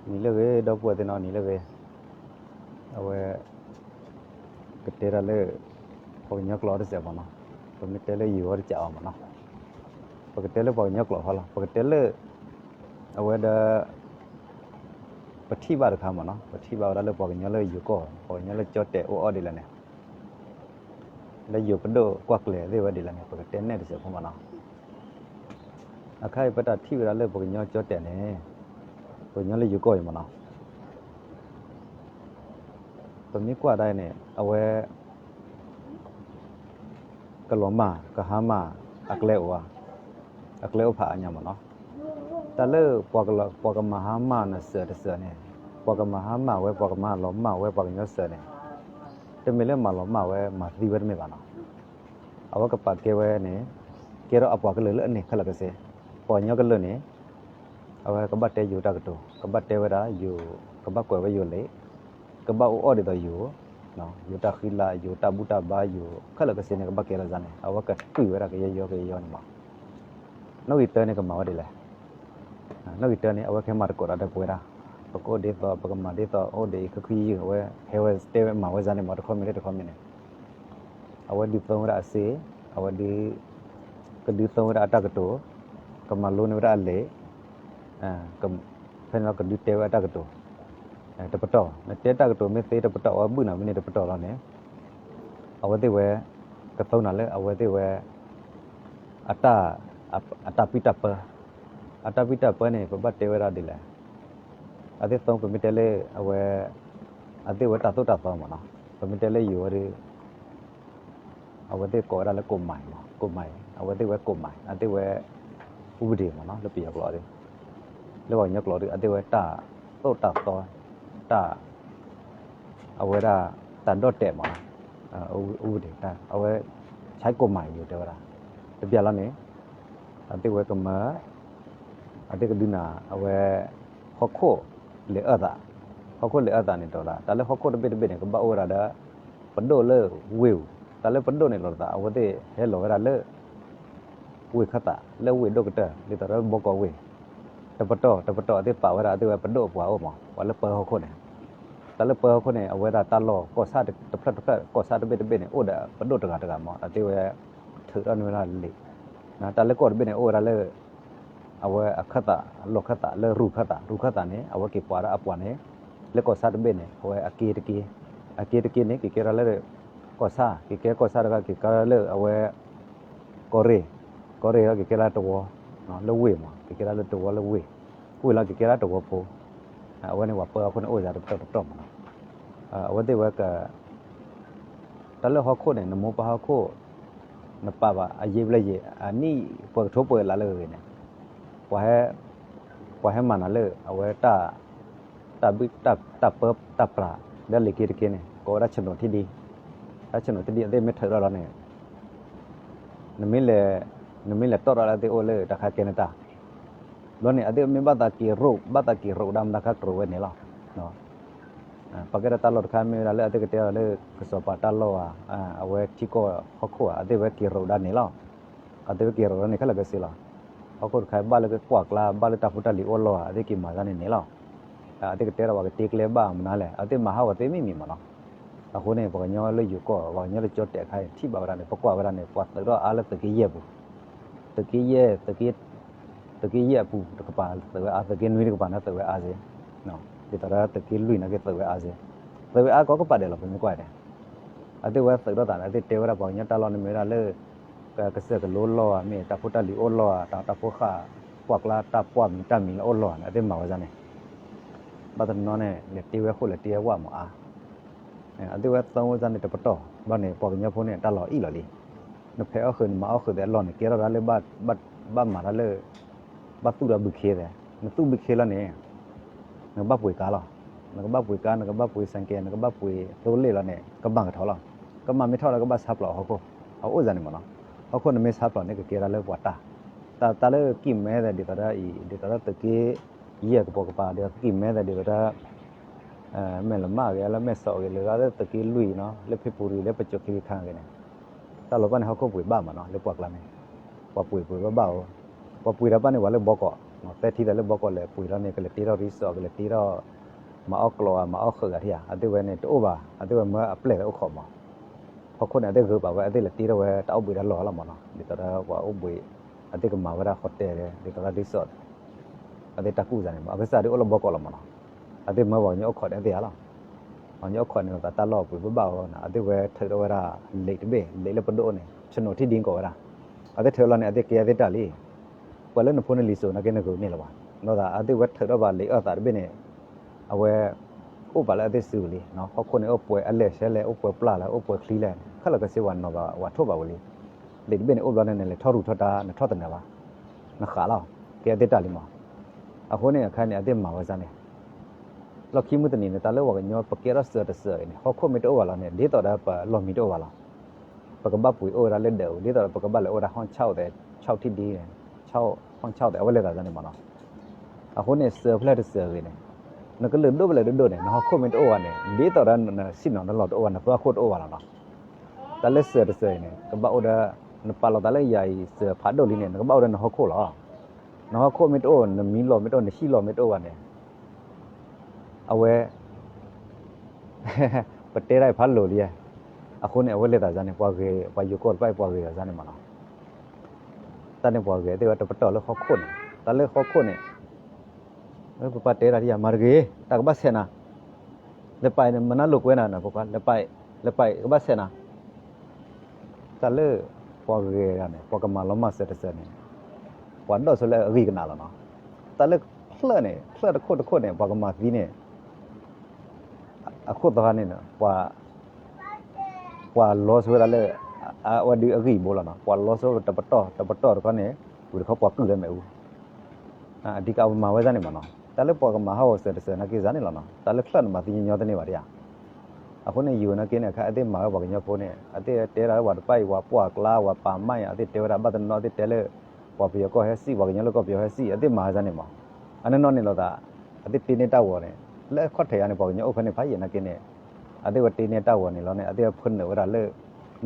နံၤလၢအဂ့ၤ ဒီပုၢ်ဝဲၢ်သ့ၣ်နီၤ နံၤလၢအဂ့ၤ, အဝဲ ကတဲတၢ်လၢ ပှၤကညီကျိာ်အီၤတစဲးမ့ၢ်နီၤ, ပမ့ၢ်တဲလၢယိၤအီၤတစဲးအီၤမ့ၢ်နီၤ, ပကတဲလၢပှၤကညီကျိာ်ဃီလီၤ, ပကတဲလၢ အဝဲဒီး ပထံၣ်ဘၣ်တခါမ့ၢ်နီၤ, ပထံၣ်ဘၣ်ဝဲဒၣ်လၢပှၤကညီလၢယိၤကီၢ် ပှၤကညီလၢကၠီတဲာ်အိၣ်အီၤဒ်လဲၣ်န့ၣ်, လၢယိၤပဒိၣ်ကွၢ်ကျဲၤသ့ၣ်ဝဲဒ်လဲၣ်န့ၣ် ပကတဲနဲၣ်တစဲးဖိမ့ၢ်နီၤ. အခါအံၤပတၢ်ထံၣ်ဝဲဒၣ်လၢပှၤကညီကၠီတဲာ်န့ၣ်, ပှၤကညီလၢယိၤကီၢ်အံၤမ့ၢ်နီၤ, ပမ့ၢ်ကွၢ်ဒၣ်အံၤန့ၣ် အဝဲ ကလီၤမၢ် ကဟါမၢ် အကျဲအိၣ်ဧါ, အကျဲအိၣ်ဖးအါညါမ့ၢ်နီၤ. တၢ်လၢ ပှၤကမၤဟါမၢ်နစၢၤတစၢၤန့ၣ်, ပှၤကမၤဟါမၢ်ဝဲ ပှၤကမၤလီၤမၢ်ဝဲပှၤကညီစၢၤန့ၣ်, တမ့ၢ်လၢမၤလီၤမၢ်ဝဲ မၤသံဝဲတမ့ၢ်ဘၣ်နီၤ. အဝဲကပာ်ကဲဝဲန့ၣ် ကဲထီၣ်အပှၤကလုာ်လၢအန့ၣ်ခဲလၢာ်ကဆ့, ပှၤကညီကလုာ်န့ၣ် အဝဲကဘၣ်တဲယိၤတၢ်ကတိၤ, ကဘၣ်တဲဝဲဒၣ်ယိၤ, ကဘၣ်ကွဲးဝဲယိၤလံ, ကဘၣ်အိၣ်အီၣ်ဒ်သိးယိၤ, ယိၤတၢ်ဃံလၤ ယိၤတၢ်ဘူၣ်တၢ်ဘါ ယိၤခဲလၢာ်ကဆ့န့ၣ် ကဘၣ်ကဲထီၣ်န့ၣ် အဝဲကတွံၢ်ဝဲဒၣ်ကယီယီကယီယီန့ၣ်မး. နီၣ်ဂံၢ်တၢန့ၣ်ကမၤဝဲဒ်လဲၣ်. နီၣ်ဂံၢ်တၢန့ၣ် အဝဲကဟဲမၤသကိးတၢ်ဒီးပဝဲဒၣ်, ပကအိၣ်ဒ်သိး ပကမၤဒ်သိး အိၣ်ဒ်အံၤ ခုခံယုၢ် အဝဲဟဲဝဲတဲဝဲမၤဝဲန့ၣ်မး တခီမ့ၢ်လၢတခီမ့ၢ်န့ၣ် အဝဲဒုးသီဝဲဒၣ်အစ့, အဝဲဒုး ကဒုးသီဝဲဒၣ်အတၢ်ကတိၤ, ကမၤလိန့ၢ်ဝဲဒၣ်အလံာ်, ဖဲန့ၣ်လီၤကဒုးတဲဝဲအတၢ်ကတိၤ တပတီၢ်, နတဲတၢ်ကတိၤမ့ၢ်သ့တပတီၢ် အဝဲဘုၣ်နၤမ့ၢ်န့ၣ်တပတီၢ်လီၤန့ၣ်, အဝဲသ့ၣ်ဝဲ ကသီနၤလၢအဝဲသ့ၣ်ဝဲ အတၢ်ပံတၢ်ပၢ, အတၢ်ပံတၢ်ပၢန့ၣ် ပဘၣ်တဲဝဲဒၣ်ဒ်လဲၣ်. အသ့ၣ်သီပမ့ၢ်တဲလၢအဝဲ အသ့ၣ်ဝဲတၢ်သိၣ်တၢ်သီမ့ၢ်နီၤ, ပမ့ၢ်တဲလၢယိၤဝဲဒီး အဝဲသ့ၣ်ကိးဝဲဒၣ်လၢကိးမးမး, ကိးမး, အဝဲသ့ၣ်ဝဲကိးမး, အသ့ၣ်ဝဲ ဥပဒေမ့ၢ်နီၤ လၢပယီၤကျိာ်ဒီး, လၢပှၤကညီကျိာ်ဒီး အသ့ၣ်ဝဲတၢ်သိၣ်တၢ်သီ, တၢ် အဝဲဒၣ်တၢ်ဒီၣ်တဲာ်မး, အဝဲ အဝဲ ဆဲကိးမးယိၤတဲဝဲဒၣ်, တဘျီလီၤန့ၣ် အသ့ၣ်ဝဲကမၤ အသ့ၣ်ကဒုးနၤ အဝဲ ဟီၣ်ခိၣ်လဲၤအၢၣ်သး, ဟီၣ်ခိၣ်လဲၤအၢၣ်သးန့ၣ်တဲဝဲဒၣ် တၢ်လၢဟီၣ်ခိၣ်တဘ့ၣ်တဘ့ၣ်န့ၣ် ကဘၣ်အိၣ်ဝဲဒၣ်ဒီး ပဒိၣ်လၢဝ့ၢ်ပူၤ, တၢ်လၢပဒိၣ်န့ၣ်လီၤသး အဝဲသ့ၣ်ဟဲလီၤဝဲဒၣ်လၢ ဝ့ၢ်ခၢၣ်သး လၢဝ့ၢ်ဒိၣ်ကတၢၢ် ဒ်သိးဒီးဘီကီးဝ့ၢ်, တပတီၢ် တပတီၢ်အသ့ၣ်ပာ်ဝဲဒၣ် အသ့ၣ်ဝဲပဒိၣ်အပှၤအိၣ်မး ပှၤလၢပၢဟီၣ်ခိၣ်န့ၣ်, တၢ်လၢပၢဟီၣ်ခိၣ်န့ၣ် အဝဲဒၣ်တၢ်လီၢ်ကီၢ်ဆၣ်တဖျၢၣ်တဖျၢၣ် ကီၢ်ဆၣ်တဘ့ၣ်တဘ့ၣ်န့ၣ် အိၣ်ဒီးပဒိၣ်တဂၤတဂၤမး အသ့ၣ်ဝဲ ထုးထီၣ်န့ၢ်ဝဲဒၣ်လံာ်, တၢ်လၢကီၢ်တဘ့ၣ်န့ၣ် အိၣ်ဝဲဒၣ်လၢ အဝဲအခၢၣ်သး လီၢ်ခၢၣ်သး လၢရူၢ်ခၢၣ်သး ရူၢ်ခၢၣ်သးန့ၣ် အဝဲက့ၤပှၤဒၣ်အပှၤန့ၣ် လၢကီၢ်ဆၣ်တဘ့ၣ်န့ၣ် အဝဲအက့တက့, အက့တက့န့ၣ် က့ၤကဲထီၣ်လၢ ကီၢ်ဆၣ် က့ၤကဲကီၢ်ဆၣ်တခါ က့ၤကဲထီၣ်လၢအဝဲ ကီၢ်ရ့ၣ်, ကီၢ်ရ့ၣ်လီၤ က့ၤကဲထီၣ်တဝီ လၢဝ့ၢ်မး က့ၤကဲထီၣ်လၢတဝီလၢဝ့ၢ်, ဝ့ၢ်လီၤ က့ၤကဲထီၣ်တဝီဖိ, အဝဲန့ၣ် ပှၤပၢဟီၣ်ခိၣ်န့ၣ် အိၣ်စ့ၢ်တပတီၢ်တပတီၢ်မးနီၤ, အဝဲသ့ၣ်ဝဲက တၢ်လၢဟီၣ်ခိၣ်န့ၣ် နမိၢ်ပၢ်ဟီၣ်ခိၣ် နပာ်ဘၣ်အယံာ်ဘျဲၣ်ယံာ် အနံၣ် ပှဲၤကထိပှဲၤလၢ်လၢဂ့ၤဂ့ၤန့ၣ် ပှၤဟဲမၤနၤလၢ အဝဲ တၢ်ဘုၣ် တၢ်ပၢ တၢ်ပြး လၢလံာ်က့တက့န့ၣ် ကိးဝဲဒၣ် ဆနိးထံဒံ, တၢ်ဆနိးထံဒံ အသ့ၣ်မ့ၢ်ထုးထီၣ်လီၤန့ၣ် နမ့ၢ်လဲၤတီၣ်ထီၣ်လၢအသ့ၣ်အိၣ်လၢတၢ်ခါကဲနတၢ်, ဘျီန့ၣ် အသ့ၣ်မ့ၢ်ဘၣ်သးက့ၤရိး ဘၣ်သးက့ၤရိးဒၣ်မတၤခါကရိးဝဲန့ၣ်လီၤ. ပာ်ကဲဒီးတၢ်လီၢ်တခါမ့ၢ်ဝဲဒၣ်လၢအသ့ၣ်ကတဲအီၤလၢ ကစီၤပၤတၢ်လီၢ်ဧါ, အဝဲထံကီၢ်ဟီၣ်ခိၣ်ဧါ, အသ့ၣ်ဝဲက့ၤရိးဒၣ်န့ၣ်လီၤ. အသ့ၣ်ဝဲက့ၤရိးဒၣ်န့ၣ်ခဲလၢာ်ခဲဆ့လီၤ. ဟီၣ်ခိၣ်တခါဘၣ်လၢကကွၢ်ကျါ ဘၣ်လၢတၢ်ဖိတၢ်လံၤအိၣ်လီၢ်ဧါ, အသ့ၣ်က့ၤမၤတၢ်န့ၣ်န့ၣ်လီၤ. အသ့ၣ်ကတဲဒီးပှၤကတ့ကျဲဘၣ်မနုၤလဲၣ်, အသ့ၣ်မၤဟးဂီၤသ့မ့ၢ်မံၤမးနီၤ. အဃိန့ၣ် ပှၤကညီလၢယိၤကီၢ် ပှၤကညီလၢကၠီၣ်တဲာ်အခါအံၤ ထံၣ်ဘၣ်ဝဲဒၣ်န့ၣ် ပကွၢ်ဝဲဒၣ်န့ၣ် ပှၤသုးထီၣ်အါလၢသုးက့ယဲၢ်ပူၤ, သုးက့ယဲၢ် သုးက့ယဲၢ်အပူၤတကပၤသုးဝဲအါ, သုးက့နွံတကပၤန့ၣ်သုးဝဲအါစ့ၢ်, ဒ်သိးဒီးသုးက့လွံၢ်န့ၣ်က့ၤသုးဝဲအါစ့ၢ်, သုးဝဲအါကိးကပၤဒဲးလီၤ ပမ့ၢ်ကွၢ်ဒဲး. အသ့ၣ်ဝဲသုးထီၣ်သးန့ၣ် အသ့ၣ်တဲဝဲဒၣ်ပှၤကညီတၢ်လီၢ်န့ၣ်မ့ၢ်ဝဲဒၣ်လၢ ကစၢၢ်ကလိလီၢ်ဧါ, မ့ၢ်တၢ်ဖိတၢ်လံၤအိၣ်လီၢ်ဧါ, တၢ်ဖိဃၢ်ကွၢ်ကျါတၢ်ပှၢ်မံၤတၢ်မံၤလၢအိၣ်လီၢ်ဧါန့ၣ် အသ့ၣ်မၤဝဲဒၣ်န့ၣ်, ဘၣ်တနီၤန့ၣ် လဲၤတ့ဝဲဃိၣ်လဲၤတ့ဝဲဝၣ်မးအါ အသ့ၣ်ဝဲသီဝဲဒၣ်န့ၣ်တပတီၢ်, ဘျီန့ၣ် ပှၤကညီဖိန့ၣ် တၢ်လီၤအံၣ်လီၤလံ. နဖဲးအီၣ်ဃုာ် နမၤအီၣ်ဃုာ်သ့ၣ်အလီၢ်န့ၣ် ကဲထီၣ်ဒၣ်လၢ ဘၣ်မၤတၢ်လၢ ဘၣ်သူၣ်ဒီးဘုခ့သ့ၣ်, နသူၣ်ဘုခ့လီၤန့ၣ် နကဘၣ်ပှ့ၤကါလီၤ. နကဘၣ်ပှ့ၤကါ, နကဘၣ်ပှ့ၤစဲးကဲး, နကဘၣ်ပှ့ၤသိလ့ၣ်လီၤန့ၣ် ကဘၣ်ကထီၣ်လီၤ. ကမၣ်မ့ၢ်ထီၣ်လီၤ ကဘၣ်ဆါပျီဟီၣ်ခိၣ်, အအိၣ်စ့ၢ်န့ၣ်မးနီၤ. ဟီၣ်ခိၣ်နမ့ၢ်ဆါပျီန့ၣ် ကကဲဒၣ်လၢပှၤတၢ်, တၢ်လၢကံၢ်မဲသ့ၣ်ဒ်သိးဒီးအံၤ ဒ်သိးဒီးသုးက့ယဲၢ်ကပိာ်ကပၤ ဒ်သိးကံၢ်မဲသ့ၣ်ဒ်သိးဒီး မဲၢ်လမၣ်ဂ့ၤ လၢမဲၢ်စီးဂ့ၤ လၢဂၤလၢသုးက့လွံၢ်နီၤ လၢဖ့ပူၤရံၤ လၢပစိၤခံခါဂ့ၤန့ၣ် တၢ်လီၤပၢ်န့ၣ် ဟီၣ်ခိၣ်ပှ့ၤဘၣ်မးနီၤ လၢပှၢ်ကျါန့ၣ်, ပှၤပှ့ၤပှ့ၤဘၣ်ဘၣ်ဧိၤ, ပှၤပှ့ၤတၢ်ပၢ်န့ၣ် ပှၤလၢဘီကီး သဲထံသးလၢဘီကီးလဲၤပှ့ၤလီၤန့ၣ် ကလဲၤတ့ထီၣ် resort ကလဲၤတ့ထီၣ် မၤအီၣ်ကျိးဧါ မၤအီၣ်ဃုးဂၤထံဧါ အသ့ၣ်ဝဲန့ၣ်တအိၣ်ဘၣ် အသ့ၣ်ဝဲမၢအပျဲၢ်လၢအိၣ်ခိးမး ဟီၣ်ခိၣ်န့ၣ် အသ့ၣ်ဂုာ်ဘၣ်ဝဲ အသ့ၣ်လဲၤတ့ထီၣ်ဝဲတၢ်အိၣ်ဘှံးတၢ်လီၢ်လီၤမးနီၤ ဒ်သိးဒီးပှၤအိၣ်ဘှံး အသ့ၣ်ကမၤဝဲဒၣ် hotel ဒ်သိးလၢ resort အသ့ၣ်တၢ်ကူၣ်စါန့ၣ်မး အကစၢ်ဒုးအိၣ်လၢဘီကီးလီၤမးနီၤ အသ့ၣ်မၢပှၤကညီအိၣ်ခိးန့ၣ် အသ့ၣ်ဧါလီၤ ပှၤကညီအိၣ်ခိးန့ၣ်လီၤသးတၢ်လီၢ်ပှ့ၤဘၣ်ဘၣ်အီၤန့ၣ် အသ့ၣ်ဝဲထုးထီၣ်ဝဲဒၣ် လံာ်တဘ့ၣ် လံာ်လၢပဒိၣ်န့ၣ် ဆနိးထံၣ်ဒံကိးဝဲဒၣ် အသ့ၣ်ထုးလီၤန့ၣ် အသ့ၣ်ကဲအသ့ၣ်တၢ်လံ ပှၤလၢနဖိနလံၤစိၤနာ်က့နဂုာ်န့ၢ်လၢၤဘၣ် ဒီးသးအသ့ၣ်ဝဲထုးထီၣ်ဘၣ်လံာ်အၢၣ်သးတဘ့ၣ်န့ၣ် အဝဲ အိၣ်ပာ်လၢအသ့ၣ်စုပူၤလံ ဟီၣ်ခိၣ်န့ၣ်အိၣ်ပှဲၤအလဲၢ်ဆဲလဲၣ် အိၣ်ပှဲၤပျၢ်လဲၣ် အိၣ်ပှဲၤချံလဲၣ် ခဲလၢာ်ခဲဆ့ပှၤနီၤဘၣ် ပှၤထိၣ်ဘၣ်ဝံၤလံ လံာ်တဘ့ၣ်န့ၣ်အိၣ်ဘျီန့ၣ် နလဲၤထီၣ်ရူၤထီၣ်တၢ် နထီၣ်တနၢၤဘၣ် နဃးလီၤ ကဲအသ့ၣ်တၢ်လံမး အဃိန့ၣ် အခါန့ၣ် အသ့ၣ်မၤဝဲဒ်န့ၣ် လီၢ်ခံမုၢ်တနံၤန့ၣ် တၢ်လၢပှၤကညီပကဲထီၣ်စၢၤတစၢၤအံၤန့ၣ် ဟီၣ်ခိၣ်မ့ၢ်တအိၣ်ဘၣ်လီၤန့ၣ် ဒ်သိးဒီးပလီၢ်မံတအိၣ်ဘၣ်လီၤ ပကဘၣ်ပှ့ၤအိၣ်ဝဲဒၣ်လၢဒၢးပူၤ ဒ်သိးဒီးပကဘၣ်လဲၤအိၣ်ဝဲဒၣ် ဟီၣ်ဆၣ်အိၣ်သဲး ဆၣ်ထံၣ်ဒံ ဟီၣ်ဆၣ်အိၣ်သဲး အဝဲလဲၤသးဒ်န့ၣ်မးနီၤ အဃိန့ၣ် စၢၤဖျၢၣ်တစၢၤဂ့ၤန့ၣ် နကလုာ်ဒိၣ်ဖဲလဲၣ်ဒိၣ်ဒိၣ်န့ၣ် နဟီၣ်ခိၣ်မ့ၢ်တအိၣ်ဘၣ်န့ၣ် ဒ်သိးဒီးနဆ့ၣ်နီၤနလီၢ်တအိၣ်ဘၣ် နသွၣ်ခိၣ်တအိၣ်ဘၣ်လီၤနီၤ တၢ်လၢစၢၤတစၢၤအံၤန့ၣ် ကဘၣ်အိၣ်ဒီး နပာ်လီၤသးလၢယၤအံၤ စၢၤဖးဒိၣ်လံန့ၣ် နကဘၣ်အိၣ်ဒီးနဟီၣ်ခိၣ်လီၤ နဟီၣ်ခိၣ်မ့ၢ်တအိၣ် နမံလီၢ်မ့ၢ်တအိၣ် နဟံၣ်လီၢ်မ့ၢ်တအိၣ်ဘၣ်န့ၣ် အဝဲ ပတဲတၢ်အံၤဖးလိၤလံ အဃိန့ၣ် အဝဲလဲၤသးဒ်န့ၣ် ပှၤဂဲၤ ပှၤယိၤကီၢ်တဖၣ်အံၤ ပှၤဂဲၤသးဒ်န့ၣ်မးနီၤ တၢ်န့ၣ်ပှၤဂဲၤသ့ၣ်ဝဲတပတီၢ်လၢဟီၣ်ခိၣ်န့ၣ် တၢ်လၢဟီၣ်ခိၣ်န့ၣ် ပပၢ်တဲတၢ်ဒ်ယၤ မၤတဂ့ၤ တၢ်ကဘၣ်ဆဲးနၤ လဲၤပာ်အံၤန့ၣ် မနုၤလိာ်ကွဲနၤ လဲၤပာ် လဲၤပာ်ကဘၣ်ဆဲးနၤ တၢ်လၢပှၤဂဲၤတဂၤန့ၣ် ပှၤကမၤလီၤမၢ်စၢၤတစၢၤန့ၣ် ပှၤဒိးဆိလၢအဂံၢ်ကနၣ်လီၤနီၤ တၢ်လၢချၢၣ်န့ၣ် ချၢၣ်တခိၣ်တခိၣ်န့ၣ် ပှၤကမၤသံန့ၣ် အခိၣ်သီန့ၣ် ပှၤလီၤဆိဝဲဒၣ်လၢ အဝဲဒုးအဂံၢ်ဘိလီၤနီၤ ပှၤလီၤဆိတပတီၢ် တပတီၢ်တခီန့ၣ် ဝံၤတခီပှၤကုၢ်လၢမ့ၣ်အူ အဓိကပမၤဝဲဒ်န့ၣ်မးနီၤ တၢ်လၢပှၤကမၤဟးဂီၤစၢၤတစၢၤနာ်က့ဒ်န့ၣ်လီၤနီၤ တၢ်လၢချၢၣ်န့ၣ်မၤသံညီညီတန့ၢ်ဘၣ်ဒ်ဧါ အဃိန့ၣ် ယိၤနာ်က့န့ၣ် အခါအသ့ၣ်မၤဝဲပှၤကညီဖိန့ၣ် အသ့ၣ်တဲတၢ်လၢပှၤတဖၣ်အံၤ ပှၤပှၢ်ကျါ ပှၤပာ်မၢ်ယၤ အသ့ၣ်တဲဝဲဒၣ်ဘၣ်တနီၤ အသ့ၣ်တဲလၢ ပှၤပယီၤကီၢ်ဟဲစံၣ် ပှၤကညီလၢကီၢ်ပယီၤဟဲစံၣ် အသ့ၣ်မၤဝဲဒ်န့ၣ်မး အနီၢ်နီၢ်န့ၣ်လီၤသး အသ့ၣ်တ့န့ၢ်တၢ်ဂီၤန့ၣ် လၢခီၣ်ထံးယါန့ၣ် ပှၤကညီအိၣ်ဖဲန့ၣ်ဖးယံာ်နာ်က့န့ၣ် အသ့ၣ်ဝဲတ့န့ၢ်တၢ်ဂီၤန့ၣ်လီၤန့ၣ် အသ့ၣ်ဝဲဖၢနုာ်ဝဲဒၣ်လၢ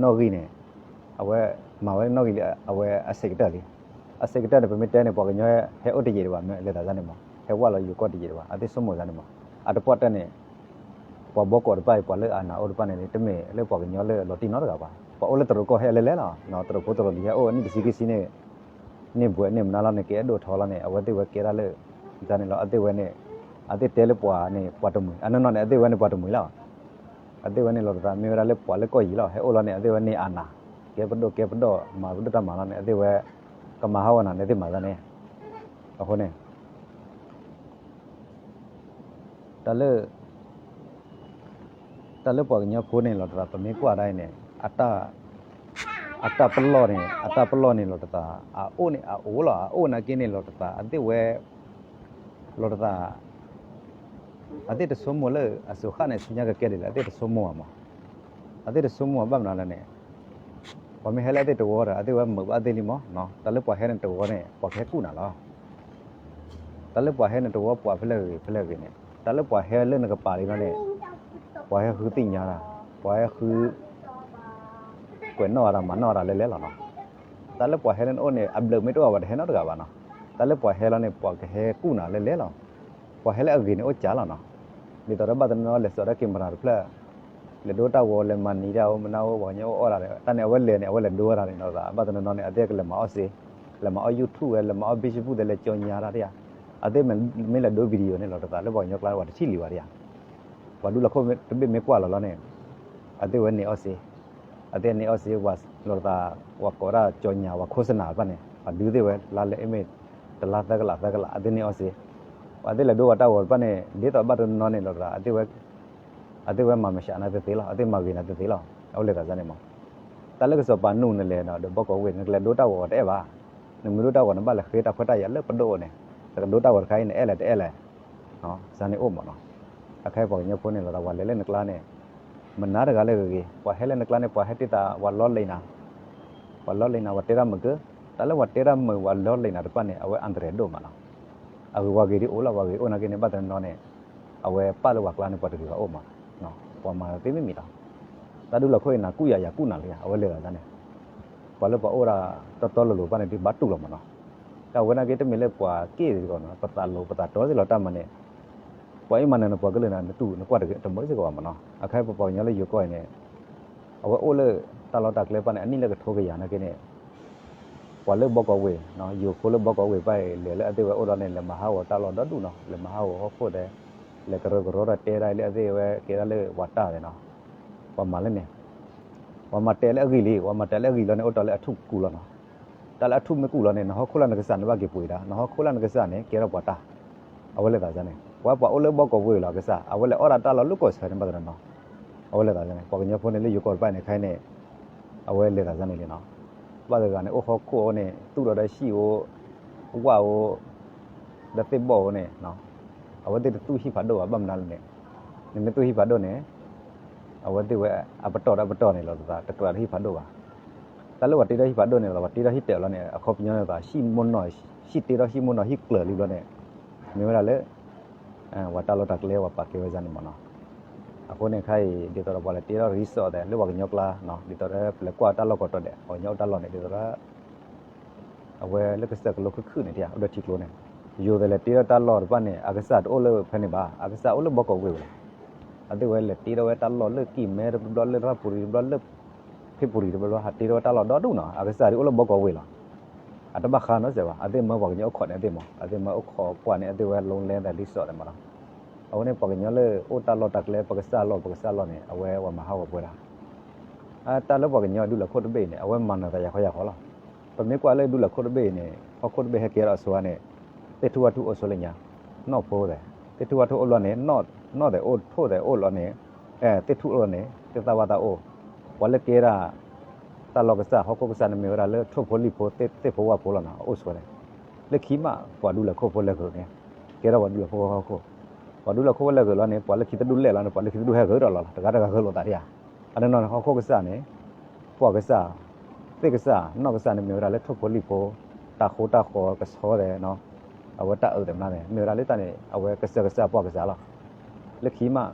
နီၣ်ဂံၢ်န့ၣ် အဝဲ မၤဝဲနီၣ်ဂံၢ်လံ အဝဲအဆံးကတၢၢ်လံ အဆံးကတၢၢ်န့ၣ် ပမ့ၢ်တဲန့ၣ် ပှၤကညီဟဲအိၣ်တယံာ်ဒံးဘၣ် မ့ၢ်လဲၤသးဒ်န့ၣ်မး ဟဲဝဲလီၤယိၤကီၢ်တယံာ်ဒံးဘၣ် အသ့ၣ်ဆိကမိၣ်ဒ်န့ၣ်မး အတပှၢ်တၢၢ်န့ၣ် ပှၤဘီကီးတဖၣ်အံၤ ပှၤလၢအနၢ်အိၣ်တဖၣ်န့ၣ် တမ့ၢ်လၢပှၤကညီလၢအလီၤတံၢ်နီတဂၤဘၣ် ပှၤအိၣ်လၢတရူးကီၢ်ဟဲလၢလဲၣ်လီၤ တရူးဖိတရူးလံၤဟဲအိၣ်နံၣ်တဆံခံဆံန့ၣ် န့ၢ်ဘှဲးန့ၢ်မနုၤလီၤန့ၣ် ကအဲၣ်ဒိးထီလီၤန့ၣ် အဝဲသ့ၣ်ဝဲကဲဒၣ်လၢ ဒ်န့ၣ်လီၤ အသ့ၣ်ဝဲန့ၣ် အသ့ၣ်တဲလၢပှၤန့ၣ် ပှၤတမှံၤ အနီၢ်နီၢ်န့ၣ် အသ့ၣ်ဝဲန့ၣ်ပှၤတမှံၤလီၤ အသ့ၣ်ဝဲန့ၣ်လီၤတသး မ့ၢ်ဝဲဒၣ်လၢပှၤလၢကီၢ်ယံၤလီၤ ဟဲအိၣ်လီၤန့ၣ် အသ့ၣ်ဝဲန့ၢ်အနၢ် ကဲပဒိၣ်ကဲပဒီၣ် မၤပဒိၣ်တၢ်မၤလီၤန့ၣ် အသ့ၣ်ဝဲ ကမၤဟးဂီၤနၤန့ၣ် သ့ၣ်မၤသးန့ၣ် အဃိန့ၣ် တၢ်လၢ တၢ်လၢပှၤကညီဖိန့ၣ်လီၤတသး ပမ့ၢ်ကွၢ်ဒၣ်အံၤန့ၣ် အတၢ်ပလီၢ်န့ၣ် အတၢ်ပလီၢ်န့ၣ်လီၤတသး အအိၣ်န့ၣ်အအိၣ်လီၤ အအိၣ်နာ်က့န့ၣ်လီၤတသး အသ့ၣ်ဝဲ လီၤတသး အသ့ၣ်တဆိကမိၣ်လၢအစိၤဃၣ်န့ၣ် ဆူညါကကဲဒ်လဲၣ် အသ့ၣ်တဆိကမိၣ်ဘၣ်မး အသ့ၣ်တဆိကမိၣ်ဘၣ်မနုၤလဲၣ်န့ၣ် ပှၤမ့ၢ်ဟဲလၢအသ့ၣ်တဝီဒီး အသ့ၣ်ဝဲမုာ်ဘၣ်သ့ၣ်လံမး တၢ်လၢပှၤဟဲန့ၣ်တဝီန့ၣ် ပှၤကဟဲကူၣ်နၤလီၤ တၢ်လၢပှၤဟဲန့ၣ်တဝီပှၤဖဲလဲၣ်ဂ့ၤဖဲလဲၣ်ဂ့ၤန့ၣ် တၢ်လၢပှၤဟဲလၢနကပၤလံလီၤန့ၣ် ပှၤဟဲဃုသ့ၣ်ညါတၢ် ပှၤဟဲဃု ကွဲးနီၣ်အတၢ်မၤနီၣ်အတၢ်လဲၣ်လဲၣ်လီၤနီၤ တၢ်လၢပှၤဟဲလၢနအိၣ်န့ၣ် အဘျုးမ့ၢ်တအိၣ်ဘၣ် ပှၤတဟဲနီတဂၤဘၣ်နီၤ တၢ်လၢပှၤဟဲလီၤန့ၣ် ပှၤကဟဲကူၣ်နၤလဲၣ်လဲၣ်လီၤ ပှၤဟဲလၢအဂ့ၤန့ၣ်အိၣ်ကၢ်လီၤနီၤ ဒ်သိးဒီးဘၣ်တနီၤနီၤလဲၤစိာ်တၢ် camera တဖျၢၣ် လဲၤဒိတၢ်ဂီၤ လဲၤမၤနံၤတၢ်အိၣ်မနုၤအိၣ် ပှၤကညီအိၣ်အီၣ်တၢ်ဒီး တၢ်န့ၣ်အဝဲလဲၤန့ၣ် အဝဲလဲၤဒိဝဲဒၣ်န့ၣ်လီၤသး ဘၣ်တနီၤနီၤန့ၣ် အသ့ၣ်ကလဲၤမၤအီၣ်စ့ လဲၤမၤအီၣ် YouTube ဝဲ လဲၤမၤအီၣ် Facebook သ့ လဲၤကၠီညါတၢ်တယၤ အသ့ၣ်မ့ၢ်လဲၤဒိ video န့ၣ်လီၤတသး လၢပှၤကညီကျါ ပှၤတထံၣ်လံဘၣ်တယၤ ပှၤဒူလီၢ်ခိၣ်တဘ့ၣ်မ့ၢ်ကွၢ်လီၤလီၤန့ၣ် အသ့ၣ်ဝဲန့ၢ်အီၣ်စ့ အသ့ၣ်န့ၢ်အီၣ်စ့ ပှၤလီၤတသး ပှၤကိးဒၣ်ကၠီညါ ပှၤခိၣ်စနၤတဖၣ်န့ၣ် ပှၤဒုးသ့ၣ်ဝဲ လါလဲအ့ၣ်မ့ၢ် တလါသၢကလးသၢကလး အသ့ၣ်န့ၢ်အီၣ်စ့ ပှၤသ့ၣ်လဲၤဒိပှၤတၢ်ဂီၤတဖၣ်န့ၣ် ဒ်သိးဘၣ်တနီၤနီၤန့ၣ်လီၤတသး အသ့ၣ်ဝဲ အသ့ၣ်ဝဲမၤမၤရှးနၤသ့သ့လီၤ အသ့ၣ်မၤဂ့ၤနၤသ့သ့လီၤ အဝဲလဲၤသးန့ၣ်မး တၢ်လၢကစီၤပၤနူၢ်နလဲၤဒီးဘီကီးဝ့ၢ် နကလဲၤဒိတၢ်ဂီၤတအဲၣ်ဘၣ် နမ့ၢ်ဒိတၢ်ဂီၤ နဘၣ်လဲၤဃ့တၢ်ခွဲးတၢ်ယာ်လၢပဒိၣ်အအိၣ်န့ၣ် နကဒိတၢ်ဂီၤတခါအံၤ နအဲၣ်လဲၣ်တအဲၣ်လဲၣ် စ့န့ၣ်အိၣ်မးနီၤ အခဲအံၤပှၤကညီဖိန့ၣ်လီၤသး ပှၤလဲၤလၢနကျါန့ၣ် မနုၤတဂၤလၢဂ့ၤဂ့ၤ ပှၤဟဲလၢနကျါန့ၣ် ပှၤဟဲတ့ၢ်သး ပှၤလီလံနၤ ပှၤလီလံနၤ ပှၤတဲတၢ်မုာ်က့ တၢ်လၢပှၤတဲတၢ်မုာ် ပှၤလီလံနၤတဖၣ်န့ၣ် အဝဲအန္တရာယ်ဒိၣ်မးနီၤ အဂ့ၤပှၤဂ့ၤဒ်အိၣ်လီၤ ပှၤဂ့ၤအိၣ်နာ်က့န့ၣ် ဘၣ်တနီၤနီၤန့ၣ် အဝဲပာ်လၢပှၤကျါန့ၣ် ပှၤတဂ့ၤဘၣ်အိၣ်မး ပှၤမၤသ့မ့ၢ်မံၤလီၤ တၢ်ဒူလီၢ်ခိၣ်အံၤနၤကူၣ်ယၤယၤကူၣ်နၤလံ အဝဲလဲၤသးန့ၣ် ပှၤလၢပှၤအိၣ်ဒၣ်တီတီလိၤလိၤဘၣ်န့ၣ် ဒုးဘၣ်တူၢ်လီၤမးနီၤ တၢ်ဝဲနာ်က့ တမ့ၢ်လၢပှၤက့ၣ်စ့ၢ်ကီးနီၤ, ပသးလိၤပသးတီစ့ၢ်ကီးလီၤ တၢ်မၤန့ၣ်, ပှၤအံၤမၤနၢၤနပှၤကလုာ်န့ၣ် နတူၢ်နကွၢ်တမုာ်စ့ၢ်ကီးဘၣ်မးနီၤ. အခဲအံၤပပှၤကညီလၢယိၤကီၢ်အံၤန့ၣ်, အဝဲအိၣ်လၢတၢ်လီၢ်တၢ်ကျဲပၢ်န့ၣ် အနံၣ်လၢကထိကယၤနာ်က့န့ၣ်, ပှၤလၢဘီကီၢ်ဝ့ၢ်, ယိၤဖိလၢဘီကီၢ်ဝ့ၢ်ပၢ်အံၤ လဲၤလၢအသ့ၣ်ဝဲအိၣ်ဒီးန့ၣ် လဲၤမၤဟးဂီၤတၢ်လီၢ်ဒီဒူၣ်နီၤ, လဲၤမၤဟးဂီၤဟီၣ်ခိၣ်သဲး, လဲၤကရၢကရိဒီးတဲဒၣ်လၢအသ့ၣ်ဝဲကဲဒၣ်လၢပှၤတၢ်သဲးနီၤ, ပှၤမၤလၢန့ၣ် ပှၤမၤတဲလၢအဂ့ၢ်လံ, ပှၤမၤတဲလၢအဂ့ၢ်လီၤန့ၣ် အိၣ်တီလၢအထူၣ်ကူၣ်လီၤနီၤ. တၢ်လၢအထူၣ်မ့ၢ်ကူၣ်လီၤန့ၣ် နဟီၣ်ခိၣ်လၢနကစၢ်န့ၣ်ဘၣ်က့ၤပှ့ၤဒၣ်, နဟီၣ်ခိၣ်လၢနကစၢ်န့ၣ် ကဲထီၣ်ပှၤတၢ်, အဝဲလဲၤသးန့ၣ် ပှၤပှၤအိၣ်လၢဘီကီၢ်ဝ့ၢ်လီၤ ကစၢ်, အဝဲလဲၤအီၣ်ဒၣ်တၢ်လီၢ်လၢကီၢ်ဆၢန့ၣ် ဘၣ်သနီၤ, အဝဲလဲၤသးန့ၣ် ပှၤကညီဖိန့ၣ်လၢယိၤကီၢ်တဖၣ်န့ၣ် ခဲအံၤန့ၣ် အဝဲလဲၤသးန့ၣ်လံနီၤ. ဘၣ်သဂၤန့ၣ် အိၣ်ဟီၣ်ခိၣ်အအိၣ်န့ၣ် သူၣ်ဒီးဒီးဟံၣ်အိၣ်, ဝၣ်အိၣ်, ဒီးသ့ၣ်ဘီၣ်အိၣ်န့ၣ် အဝဲသ့ၣ်တသူၣ်ဟံၣ်ဖးဒိၣ်ဘၣ်, ဘၣ်မနုၤလဲၣ်န့ၣ်, နမ့ၢ်သူၣ်ဟံၣ်ဖးဒိၣ်န့ၣ် အဝဲသ့ၣ်ဝဲအပတီၢ်ဒီးအပတီၢ်န့ၣ်လီၤသး တကြၢးတဟံၣ်ဖးဒိၣ်ဘၣ်. တၢ်လၢပှၤတ့ထီၣ်ဟံၣ်ဖးဒိၣ်န့ၣ်လီၤ ပှၤတ့ထီၣ်ဟံၣ်တဲာ်လီၤန့ၣ် အခီပညီန့ၣ်သး ဟံၣ်မိၢ်နီၢ်, ဟံၣ်တ့ထီၣ်ဟံၣ်မိၢ်နီၢ် ဟံၣ်ကျၢၤလံဘျီန့ၣ်, မ့ၢ်ဝဲဒၣ်လၢ ပှၤတၢ်လီၢ်တၢ်ကျဲပှၤပာ်ကဲဝဲဒၣ်န့ၣ်မးနီၤ. အဃိန့ၣ်ခဲအံၤ ဒ်သိးဒီးပှၤလဲၤတ့ထီၣ် resort သဲး လၢပှၤကညီကျါ, ဒ်သိးဒီးပလဲၤကွၢ်တၢ်လီၢ်ကီးတီၤဒဲး ပှၤကညီအိၣ်တၢ်လီၢ်န့ၣ် ဒ်သိးဒီး အဝဲလၢကစၢၢ်ကလိခုၣ်ခုၣ်န့ၣ် အိၣ်ဒီးထံကျိန့ၣ်, ယိၤသဲးလဲၤတ့ထီၣ်တၢ်လီၢ်တဖၣ်န့ၣ် အကစၢ်တအိၣ်လၢဖဲန့ၣ်ဘၣ်, အကစၢ်အိၣ်လၢဘီကီၢ်ဝ့ၢ်ဝဲလီၤ. အသ့ၣ်ဝဲလဲၤတ့ထီၣ်ဝဲတၢ်လီၢ်လၢကံၢ်မဲတဘျီ လၢရၣ်ပူၤရံၤတဘျီ လၢဖ့ပူၤရံၤတဘျီ ဟးတ့ထီၣ်ဝဲတၢ်လီၢ်ဒီဒူၣ်နီၤ, အကစၢ်ဒ်အိၣ်လၢဘီကီၢ်ဝ့ၢ်လီၤ. အတဘၣ်ဃးနီတစဲးဘၣ်, အသ့ၣ်မၢပှၤကညီအိၣ်ခိးန့ၣ်အသ့ၣ်မး, အသ့ၣ်မၢအိၣ်ခိးကွၢ်န့ၣ် အသ့ၣ်ဝဲ loan land သဲး resort သဲးမးနီၤ. အဃိန့ၣ် ပှၤကညီလၢအိၣ်တၢ်လီၢ်တၢ်ကျဲ ပကစၢ်လီၢ် ပကစၢ်လီၢ်န့ၣ် အဝဲဝဲမၤဟးဂီၤပဝဲဒၣ် တၢ်လၢပှၤကညီဒူလၢာ်ခိၣ်တဘ့ၣ်အံၤန့ၣ် အဝဲမၤနၢၤသးယၤဃီယၤဃီလီၤ. ပမ့ၢ်ကွၢ်လၢဒူလၢာ်ခိၣ်တဘ့ၣ်အံၤန့ၣ် ဟီၣ်ခိၣ်တဘ့ၣ်ဟဲကဲထီၣ်အစိၤန့ၣ် သ့ၣ်ထူၣ်ဝၣ်ထူၣ်အိၣ်ဆိးလၢညါ, နီၣ်ဖိသဲး, သ့ၣ်ထူၣ်ဝၣ်ထူၣ်အိၣ်ဘျီန့ၣ် နီၣ်သဲးအိၣ် ထိၣ်သဲးအိၣ်လီၤန့ၣ်, သ့ၣ်ထူၣ်အိၣ်လီၤန့ၣ် သ့ၣ်သၣ်ဝၣ်သၣ်အိၣ်, ပှၤလၢကဲဒၣ် တၢ်လီၢ်ကစၢ် ဟီၣ်ခိၣ်ကစၢ်န့ၣ်မ့ၢ်ဝဲဒၣ်လၢထိၣ်ဖိလံၣ်ဖိ သ့ၣ်ဖိဝၣ်ဖိလီၤနီၤ အအိၣ်ဆိးန့ၣ်, လၢခံမး ပှၤဒူလၢာ်ခိၣ်ဖိလဲၤဂုာ်န့ၣ်, ကဲထီၣ်ပှၤဒူလၢာ်ခိၣ်ဖိဟီၣ်ခိၣ်, ပှၤဒူလၢာ်ခိၣ်ဖိလဲၤဂုာ်လီၤန့ၣ် ပှၤလၢခံတဒူၣ်လဲၣ်လီၤန့ၣ် ပှၤလၢခံတဒူၣ်ဟဲဂုာ်ဒီးလီၤလီၤ တဂၤတဂၤဂုာ်လိာ်သးဒံးဧါ. အနီၢ်နီၢ်န့ၣ် ဟီၣ်ခိၣ်ကစၢ်န့ၣ် ပှၤကစၢ်, သ့ၣ်ကစၢ် နီၢ်ကစၢ်န့ၣ်မ့ၢ်ဝဲဒၣ်လၢထိၣ်ဖိလံၣ်ဖိ, တၢ်ဃိတၢ်ဃီကဆီသဲး, အဝဲတၢ်အုးသဲးမနုၤသဲး မ့ၢ်ဝဲဒၣ်လၢတၢ်န့ၣ် အဝဲကစၢၢ်ကစၢ်ပှၢ်ကစၢ်လီၤ. လၢခံမး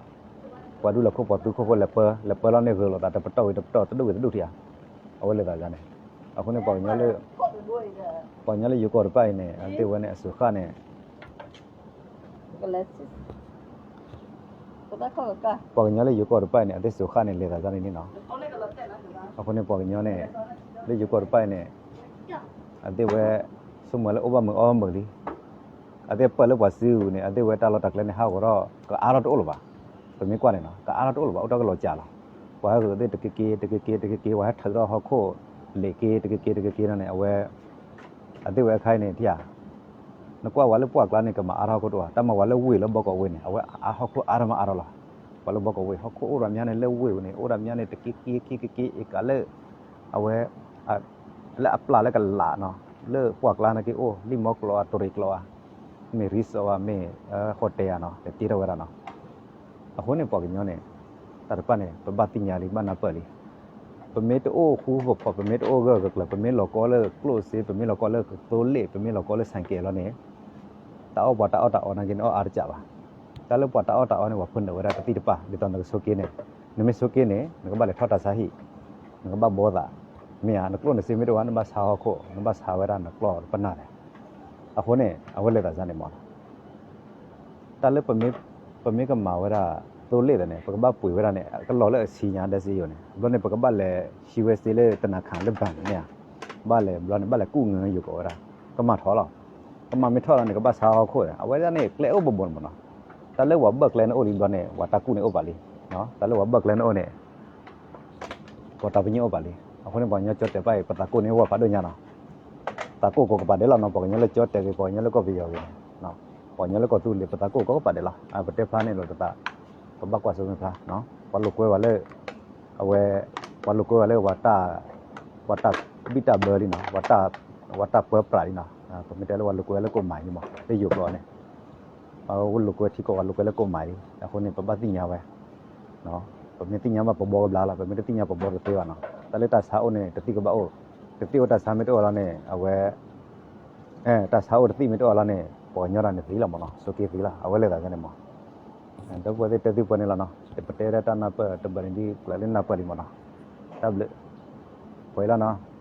ပှၤဒူလၢာ်ခိၣ်ပှၤသူခိၣ်ဖိလဲၤပၢ လဲၤပၢလီၤန့ၣ်ဂုာ်လိာ်သး တပတီၢ်ဝံၤတပတီၢ် တဒူၣ်ဝံၤတဒူၣ်ထံဧါ. အဝဲလဲၤသးန့ၣ်, အဃိန့ၣ် ပှၤကညီလၢ ပှၤကညီလၢယိၤကီၢ်တဖၣ်အံၤန့ၣ် အသ့ၣ်ဝဲန့ၣ်အစိၤဃၣ်န့ၣ် ပှၤကညီလၢယိၤကီၢ်တဖၣ်အံၤန့ၣ် အသ့ၣ်စိၤဃၣ်န့ၣ် လဲၤသးန့ၣ်လီၤ. အဃိန့ၣ် ပှၤကညီန့ၣ် လၢယိၤကီၢ်တဖၣ်အံၤန့ၣ် အသ့ၣ်ဝဲ ဆိကမိၣ်လၢအိၣ်ဘၣ်မုာ်အီၣ်ဘၣ်မုာ်လံ. အသ့ၣ်ပၢၢ်လၢပှၤစုပူၤန့ၣ် အသ့ၣ်ဝဲတၢ်လီၢ်တၢ်ကျဲန့ၣ် ဟးဂီၤထီၣ် ကအါထီၣ်တအိၣ်လၢၤဘၣ်. ပမ့ၢ်ကွၢ်န့ၣ်နီၤ ကအါထီၣ်တအိၣ်လၢၤဘၣ် အိၣ်တ့ၢ်ကလီၤစှၤလီၤ. ပှၤဟဲဂုာ်သ့ၣ်တက့က့ တက့က့ တက့က့ ပှၤဟဲထုးထီၣ်ဟီၣ်ခိၣ် လ့ၣ်က့ တက့က့ တက့က့န့ၣ် အဝဲ အသ့ၣ်ဝဲအခါအံၤန့ၣ် ထံဧါ နကွၢ်ဝဲလၢပှၢ်ကျါန့ၣ် ကမၤအါထီၣ်ဟီၣ်ခိၣ်တအိၣ်ဘၣ် တၢ်မၤဝဲလၢဝ့ၢ်လၢဘီကီၢ်ဝ့ၢ်န့ၣ် အဝဲအါဟီၣ်ခိၣ်အါထီၣ်မးအါထီၣ်လီၤ. ပှၤလၢဘီကီၢ်ဝ့ၢ် ဟီၣ်ခိၣ်အိၣ်ဒီးမးန့ၣ် လၢဝ့ၢ်ဝဲန့ၣ် အိၣ်ဒီးမးန့ၣ် တက့က့ က့က့က့ အ့ကၤလၢ အဝဲ လၢအပျၢ်လၢကလးနီၤ လၢပှၢ်ကျါန့ၣ်က့ၤအိၣ် လံၣ်မီကျိးဧါ တရံးကျိးဧါ မ့ၢ် resort ဧါ မ့ၢ် hotel ဧါနီၤ လဲၤတ့ထီၣ်ဝဲဒၣ်နီၤ. အဃိန့ၣ် ပှၤကညီန့ၣ် တၢ်တဖၣ်န့ၣ် ပဘၣ်သ့ၣ်ညါလံ ဘၣ်နၢ်ပၢၢ်လံ. ပမ့ၢ်တအိၣ်ဃူဖိးဖိး ပမ့ၢ်တအိၣ်ဂၢၢ်ဂၢၢ်ကျၢၤကျၢၤ ပမ့ၢ်လီၤကီလၢကျိၣ်စ့ ပမ့ၢ်လီၤကီလၢသိလ့ၣ် ပမ့ၢ်လီၤကီလၢဆဲးကဲးလီၤန့ၣ် တၢ်အီၣ်ပှၤတၢ်အီၣ်တၢ်အီနာ်က့န့ၣ် အီၣ်အါတစဲးဘၣ်. တၢ်လၢပှၤတၢ်အီၣ်တၢ်အီန့ၣ် ပှၤဖၢနုာ်ဝဲဒၣ်တသံၣ်တဖၣ် ဒ်သိးနကဆိးက့န့ၣ် နမ့ၢ်ဆိးက့န့ၣ် နကဘၣ်လဲၤထီၣ်တၢ်ဆါဟံၣ် နကဘၣ်ဘီသး မ့ၢ်ဧါ နကျိၣ်နစ့မ့ၢ်တအိၣ်ဘၣ် နဘၣ်ဆါဟီၣ်ခိၣ် နဘၣ်ဆါဝဲဒၣ်နကျီၢ်ပနၢ်လဲၣ်. အဃိန့ၣ် အဝဲလဲၤသးန့ၣ်မး တၢ်လၢ ပမ့ၢ်ကမၤဝဲဒၣ် သိလ့ၣ်သးန့ၣ် ပကဘၣ်ပှ့ၤဝဲဒၣ်န့ၣ် ကလီၤလၢအဆံညါဒဲစ့ယိၤန့ၣ် ဘျီန့ၣ် ပကဘၣ်လဲၤဟံးဝဲစ့လၢတနၤခးလၢဘၣ်န့ၣ်မ့ၢ်ဧါ. ဘၣ်လဲၤဘျီန့ၣ် ဘၣ်လဲၤကူၣ်ငါယိၤကီးဝဲဒၣ် ကမၤထီၣ်လီၤ. ကမၤမ့ၢ်ထီၣ်လီၤန့ၣ် ကဘၣ်ဆါဟီၣ်ခိၣ် အဝဲဒၣ်န့ၣ် ကျဲအိၣ်ဘိးဘိးန့ၣ်မးနီၤ. တၢ်လၢပှၤဘၢၣ်ကျဲန့ၣ်အိၣ်လံဘျီန့ၣ် ပှၤတၢ်ကူၣ်န့ၣ်အိၣ်ပာ်လံ. တၢ်လၢပှၤဘၢၣ်ကျဲန့ၣ်အိၣ်န့ၣ် ပှၤတၢ်ပညိၣ်အိၣ်ပာ်လံ. အဃိန့ၣ် ပှၤကညီကၠီတဲာ်ပၢ်အံၤ ပသးကိၢ်န့ၣ်အိၣ်ဝဲဖးဒိၣ်ညါနီၤ. သးကိၢ်ကိးကပာ်ဒဲးလီၤနီၤ ပှၤကညီလၢကၠီတဲာ်ဂ့ၤ ပှၤကညီလၢကီၢ်ပယီၤဂ့ၤန့ၣ် ပှၤကညီလၢကီၢ်သူလ့ၤ ပသးကိၢ်ကိးကပာ်ဒဲးလီၤ. ပတဲဖျါန့ၣ်လိာ်သး ပဘၣ်ကွၢ်စိမ့ၢ်ဖျါ ပှၤလိာ်ကွဲဝဲလၢ အဝဲ ပှၤလိာ်ကွဲဝဲလၢ ပှၤတၢ်ဘံၣ်တၢ်ဘၢလံနီၤ ပှၤတၢ်ပၢပြးလံနီၤ. ပမ့ၢ်တဲလၢပှၤလိာ်ကွဲဝဲလၢကိၣ်မၤလံမး လၢယိၤကျိာ်န့ၣ် အဝဲလိာ်ကွဲထံကီၢ်ပှၤလိာ်ကွဲလၢကိၣ်မၤလံ. အဃိန့ၣ် ပဘၣ်သ့ၣ်ညါဝဲ ပမ့ၢ်သ့ၣ်ညါဘၣ်ပဘီကဘျါလီၤ ပမ့ၢ်တသ့ၣ်ညါပဘီတသ့ဘၣ်နီၤ. တၢ်လၢတၢ်ဆါအိၣ်န့ၣ် တသံၣ်ကဘၣ်အိၣ် တသံၣ်အိၣ်တၢ်ဆါမ့ၢ်တအိၣ်လီၤန့ၣ် အဝဲ တၢ်ဆါအိၣ်တသံၣ်မ့ၢ်တအိၣ်လီၤန့ၣ် ပှၤကညီတၢ်န့ၣ်သံလီၤမးနီၤ ဆိးက့သံလီၤ အဝဲလဲၤသးန့ၣ်မး. ဒီပုၢ်ဝဲၢ်သ့ၣ်တဲသုပှဲၤန့ၣ်လီၤနီၤ ပတဲဒၣ်တၢ်နၢ်ပၢၢ်တဘၢန့ၣ်ဒ်ကျၢၤလၢနၢ်ပၢၢ်လံမးနီၤ. တၢ်ဘျုး ပှဲၤလီၤနီၤ.